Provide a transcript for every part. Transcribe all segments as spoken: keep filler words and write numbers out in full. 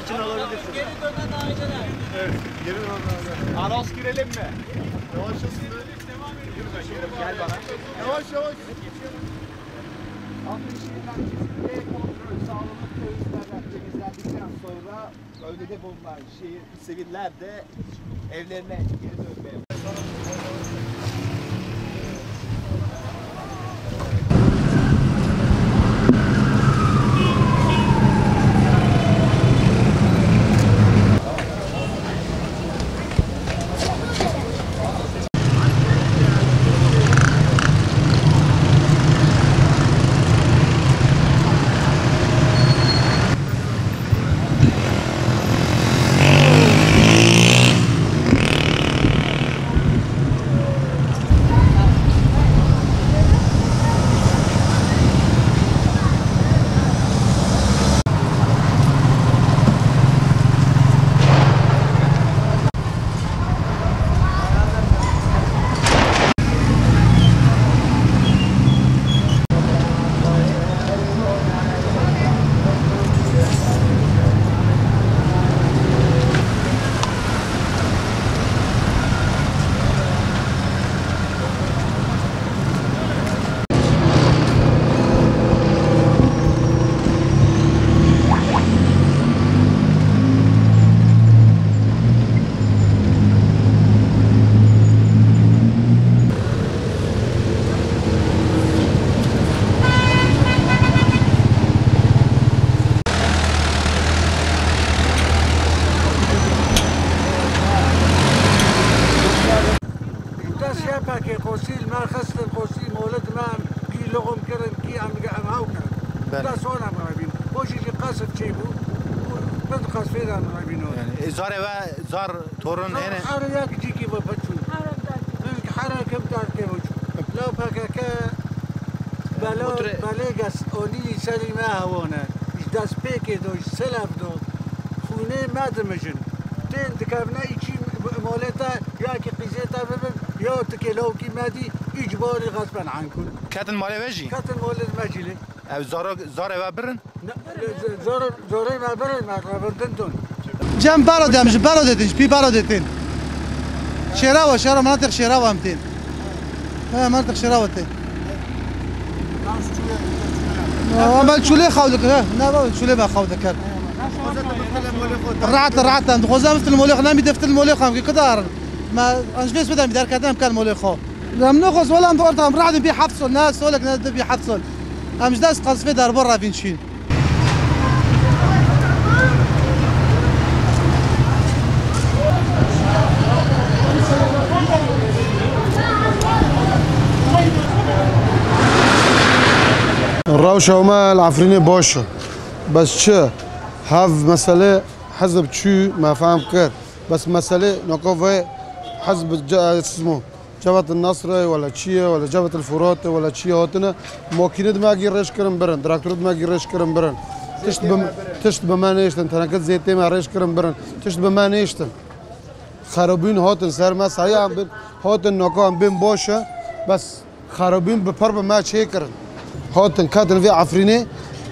için alabilirsiniz. Evet, geri dön abi. Anons girelim mi? Yavaş hızlı. Gel bana. Yavaş yavaş. Afrin Şehir Merkezi'nde kontrol sağlanıp teröristlerden temizlendikten sonra bölgede bulunan şehir siviller de evlerine geri dönmeye Dest yepekê qosî li me xistin, qosî molid me em kî lixum kirin, kî em em haw kirin. Belê. Dest wan em revîn. Xweşî jî qesf çêbû û bin qesfê de em revîn. Yani, e, zarê we, zar torun hene? Her yek cîkî ve piçû. Her yek cîkî. Her yek him derkê ve çû. La P K K Belo, Otur. Belê ges onî serî me hewane. Ji destpêkê do, ji selef do. Xûnê me dimijin. Tên dikevne îçî molê te, ya ki qîzê te bibin, ya tikê lawkî me dî, îcbarî xesben enkûn. Ketin malê we jî? Ketin molê me jî lê. Ew zaro-, zarê we birin? Ne, z-, zor-, zorê me birê me revirdin don. Cem baro dem, ji baro detin, ji pî baro detin. Şêrawa, şêra, manatîq Şêrawa em tên. He, manatîq Şêrawa tên. Ya, em ben çûlê xew dikir, he. Ne, baba, çûlê me xew dikir. Rahat, rahat, em dixwazin em ftil molê xwe, nemî de ftil molê xwe, em ki kudarin. Me, em ji vê sibê de em derketin, em ken molê xwe. Em nexwest, wela em bi orta em radin bî heft sol, ne solek ne di bî heft sol. Em ji dest qasifê derbar revîn çîn. Rewşa me li Efrînê baş e. Bes çi? Hev mesele hizb çû me fehm kir. Bes mesele naka vê hizb ce-, sismo. Cebhet Nasrê, wela çi ye, wela Cebhet Furatê, wela çi ye hatine, makîne di me gî rêş kirin birin, traktorê di me gî rêş kirin birin. Tişt bi, tişt bi me nêştin, teneket zêtê me rêş kirin birin. Tişt bi me nêştin. Xerabîn hatin ser me, sahî em bin, hatin naka em bên baş e, bes xerabîn bi per bi me çêkirin. Hatin ketin vê Efrînê,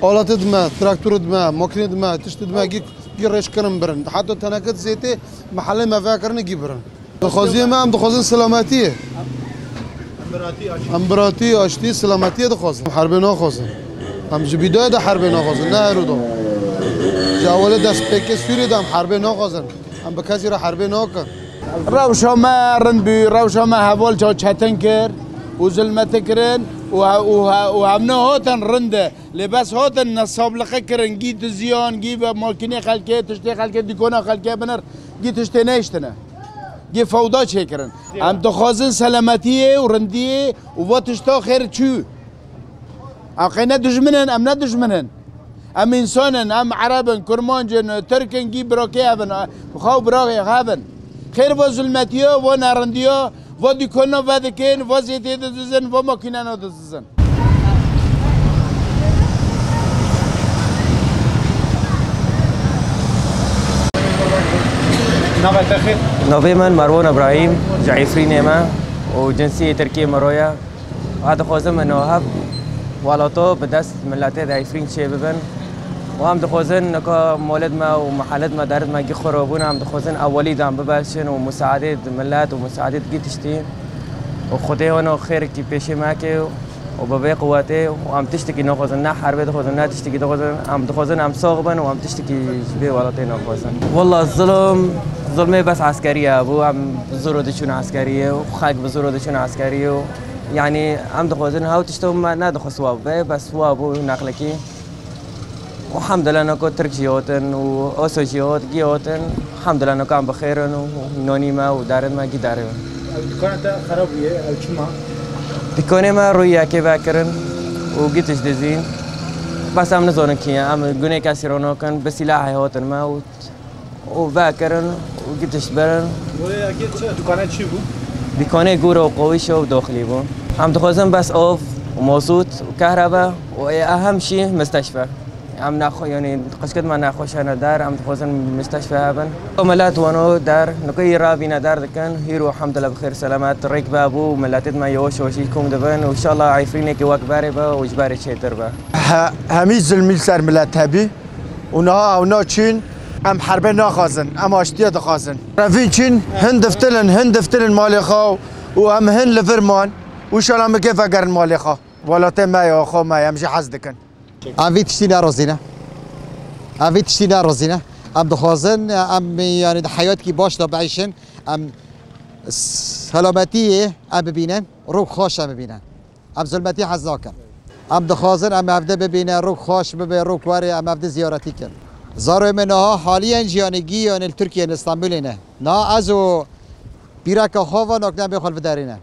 aletê di me, traktorê di me, makîne di me, tiştê di me gî, gî rêş kirin birin. Heta teneket zêtê mehelê me vekirin gî birin. Dixwazî me, em dixwazin selametiyê. Em biratî, aştî, selametiyê dixwazin. Herbê naxwazin. Em ji bîdayê de herbê naxwazin, ne her û do. Ji ewilê destpêkê Sûriyê de em herbê naxwazin. Em bi kesî re herbê nakin. Rewşa me rind bû, rewşa me heval çaw çetin kir û zilmeti kirin û he-, û he-, û hemne hatin rind e. Lê bes hatin nesabliqe kirin, gî diziyan, gî ve makînê xelkê, tiştê xelkê, dîkona xelkê binir, gî tiştê nehiştine. Gê fewda çêkirin. Em dixwazin selametiyê û rindiyê û va tişta xêr çû. Em qey ne dijmin in, em ne dijmin in. Em însan in, em ereb in, kurmanc in, tirk in, gî birakê hev in, xwe û birakê hev in. Xêr va zulmetiya, va nerindiya, va dîkona vedikin, va zêtê didizin, va makînena didizin. Navê te xêr? Navê min Merwan Ibrahîm, ji Efrînê me û cinsiyê Tirkiyê min ro ye. Ez dixwazim min û hev welato bi dest miletê de Efrîn çê bibin. Û em dixwazin nika molet me û mehelet me, derd me gî xirab bûn, em dixwazin ewelî dan bibeşin û musaedê di milet û musaedê di gî tiştî û Xwedê wana xêrekî pêşê me ke û bi vê quwetê û em tiştekî naxwazin, ne herbê dixwazin, ne tiştekî dixwazin, em dixwazin em sax bin û em tiştekî ji vê welatê naxwazin. Wela zilm, zilmê bes eskerî hebû, em bi zoro diçûn eskeriyê û xelk bi zoro diçûn eskeriyê û, yanî, em dixwazin hew tişto me nedixwest wa bibe, bes wa bû neqlekî. Elhamdulillah, noko Tirk jî hatin û Oso jî hat, gî hatin. Elhamdulillah, noko em bi xêr in û nonî me û darên me gî darê bin. Ev dikana te xerab bûye, ev çima? Dikonê me rûyê yekê vekirin û gî tişt dizîn. Bes em nizanin kî ye. Em gunê kesî ro nakin, bi sîlahê hatin me û, û vekirin û gî tişt birin. Wê yekê çi? Dikane çi bû? Dikonê gûr û qewîşe û doxlî bû. Em dixwazin bes av û mozût û kehrebe û ê ehem jî misteşfe. Em nexwe-, yanî qişkit me nexweş hene der, em dixwazin misteşfe hebin. Ew milet wano der, niko yî rabîne der dikin, hîro hemdile bi xêr selamet rêk vebû, miletêt me yavaş yavaş yî kom dibin û înşallah Efrînekê wek berê be û ji berê çêtir be. He-, hemî zilmî li ser milet hebî û niha ew naçin. Em herbe naxwazin, em aştiye dixwazin. Revîn çin, hin diftilin, hin diftilin malê xwe û em hin li vir man û înşallah em ê kê vegerin malê xwe. Welatê me ya, xwe me ye, em jî hez dikin. Em vî tiştî nerozîne. Em vî tiştî nerozîne. Em dixwazin, em, yanî, di heyatkî baş de bieyşin. Em s-, selametiyê em bibînin, rok xweş em bibînin. Em zulmetî hez nakin. Em dixwazin em evde bibînin, rok xweş bibe, rok werê em evde ziyaretî kin. Zaroyê me niha haliyen jî, yanî, gî, yanî, li Tirkiye, li Stenbolê ne. Niha ez û pîreka xwe ve nakine em ê xwe li vê derê ne.